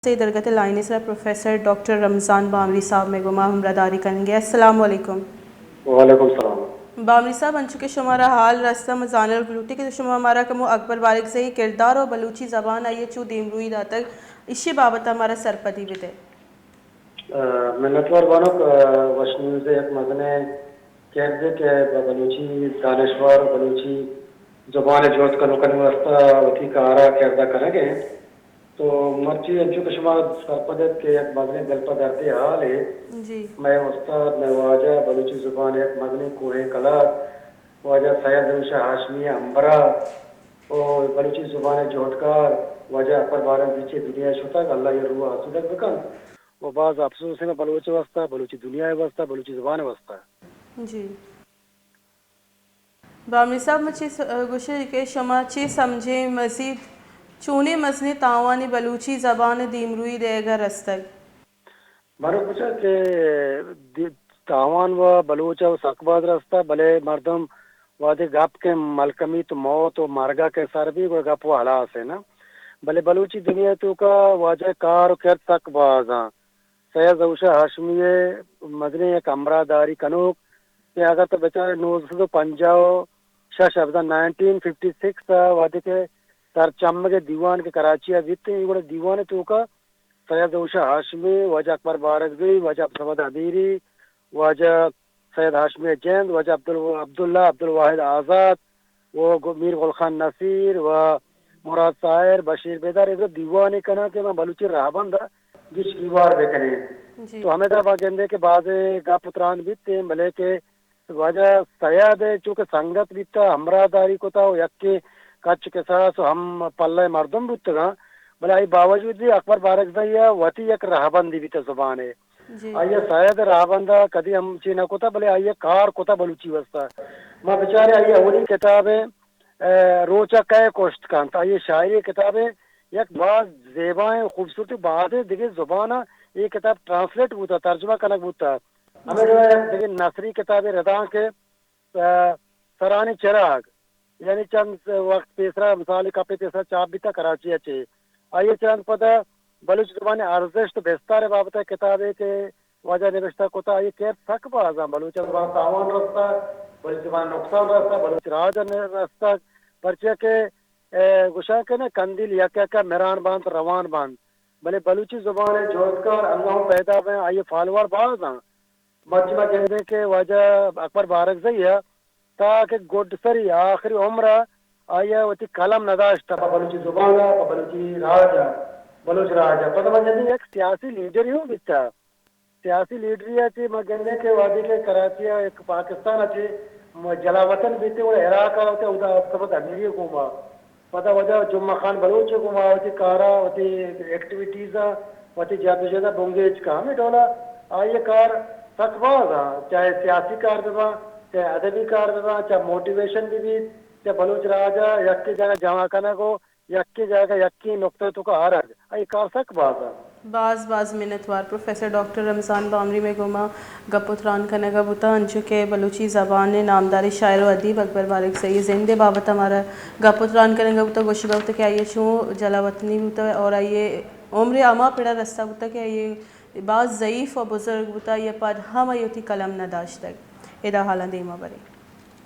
سے درگت لائن سرا پروفیسر ڈاکٹر رمضان بامری صاحب مئے گوما ہمراہ داری کنگے۔ السلام علیکم۔ وعلیکم السلام۔ بامری صاحب، انچو کہ شمارا حال رستہ، من زانگ لوٹی کہ شما مارا کمو اکبر بارکزئی کردار و بلوچی زبان آئی چو دیمروئی داتگ، اشی بابت مارا سرپدی بدے۔ ء، منتوار بانک، ء، وش نیوز ء یک مزنیں کردے کہ بہ بلوچی دانشور و بلوچی زبان ء جہد کنوکانی واستہ وتی کار ء کرد ء کنگ ء انت۔ تو مرچی انچو کہ شما سرپد ات کہ یک مزنیں دل پہ دردے حالے، جی۔ مئے استاد، مئے واجہ، بلوچی زبان ء یک مزنیں کوہیں کلات، واجہ سید ظہور شاہ ہاشمی ء ہمبراہ و بلوچی زبان ء جہدکار واجہ اکبر بارکزئی چہ دنیا ء شتگ، اللہ آئی ء روح ء آسودگ بکنت۔ و باز افسوس انت بلوچ ء واستہ، بلوچی دنیا ء واستہ، بلوچی زبان ء واستہ۔ جی۔ بامری صاحب، من چے س-، گوشے کہ شما چے سمجھے مزید چونیں مزنیں تاوانے بلوچی زبان ء دیمروئی دئیگ ء رستگ؟ بارو کچا کہ دی-، تاوان و بلوچ ء سک باز رستہ، بلے مردم وہدے گپ کہ ملکمیت موت و مرگ ء کہ سر بی، گڑا گپ و ہلاس ہے نا۔ بلے بلوچی دنیا ء توکا واجہ کار و کرد سک باز آں۔ سید ظہور شاہ ہاشمی ء مزنیں یک ہمراہ داری کنوک کہ اگر تو بچار نوزدہ سد و پنجاہ و شش، ابزان نائنٹین ففٹی سکس ء وہدے کہ سرچمگ ء دیوان کہ کراچی ء بیت، گڑا دیوان ء توکا سید ظہور شاہ ہاشمی، واجہ اکبر بارکزئی، واجہ عبدالصمد امیری، واجہ سید ہاشمی جند، واجہ عبدال-، عبداللہ عبدالواحد آزاد، و گ-، میر گل خان نصیر و مراد ساحر، بشیر بیدار، اے دیوانے کناں کہ ما بلوچی رہبند ء گیش گیوار بکنیں۔ جی۔ تو ہمے دابا گندے کہ بازیں گپ و تران بیت، بلے کہ واجہ سید ء چونکہ سنگت بیتہ، ہمراہ داری کتہ و یکیں کچ کساس و ہم پلہ ء مردم بوتگاں، بلے آئی باوجود بھی اکبر بارکزئی ء وتی یک رہبندی بیتہ زبان ء۔ جی۔ آئی ء سید ء رہبند ء کدی ہم چی نہ کتہ، بلے آئی ء کار کتہ بلوچی واسطہ۔ ما بچارے آئی ء اولی کتاب ء، ء، روچ ء کئے کشت کنت، آئی ء شاعری کتاب ء یک باز زیبائیں خوبصورتی، بازیں دگہ زبان ء اے کتاب ٹرانسلیٹ بوتہ، ترجمہ کنگ بوتہ۔ ہمے ڈول ء یک دگہ نثری کتابے ردانک ء، ء، سرانی چراگ، یعنی چند وقت پیسرا، مثال کپے پیسرا چاپ بیتا کراچی ء چے۔ آئی ء چہ رند پدا بلوچ زبان ء ارزشت و بستار ء بابت ء کتابے کہ واجہ نبشتہ کتا، آئی ء کرد سک باز آں۔ بلوچ زبان ء تاوان رستگ، بلوچ زبان ء نقصان رستگ، بلوچ راج ء رستگ، پرچیا کہ، ء، گوشاں کہ نہ، کندیل یک یک ء مران بنت، روان بنت، بلے بلوچی زبان ء جہدکار انگہ ہم پیدا بیں، آئی ء فالوور باز آں۔ مرچی ما گندیں کہ واجہ اکبر بارکزئی ء تاکہ گڈسری آخری عمر ء آئی ء وتی قلم نداشت پہ بلوچی زبان ء، پہ بلوچی راج ء، بلوچ راج ء۔ پدا ما گندیں یک سیاسی لیڈرے ہوں بیتا۔ سیاسی لیڈری ء چہ ما گندیں کہ وہدے کہ کراچی ء یک پاکستان ء چہ جلاوطن بیتے، گڑا عراق ء وتی اودا عبدالصمد امیری ء گوما پدا واجہ جمعہ خان بلوچ ء گوما وتی کار ء، وتی ایکٹیویٹیز ء، وتی جدوجہد ء بنگیج کن۔ ہمے ڈول ء آئی ء کار سک باز آں، چاہے سیاسی کار بہ باں، چاہے ادبی کار بہ باں، چاہے موٹیویشن بہ بیت، چاہے بلوچ راج ء یکیں جاگہ جمع کنگ و یکیں جاگہ یکیں نقطہ ء توکا آرگ، اے کار سک باز آں۔ باز باز منتوار پروفیسر ڈاکٹر رمضان بامری مئے گوما گپ و تران کنگ ء بوتہ، انچو کہ بلوچی زبان ء نامداریں شاعر و ادیب اکبر بارکزئی ء زند ء بابت ء مارا گپ و تران کنگ ء بوتہ، گوشگ ء بوتہ کہ آئی ء چوں جلا وطنی بوتہ اور آئی ء عمر ء ہما پڑ ء رستہ بوتہ کہ آئی ء باز ضعیف و بزرگ بوتہ، آئی ء پد ہم آئی وتی قلم نہ داشتگ۔ ادا حالاں دیما بریں۔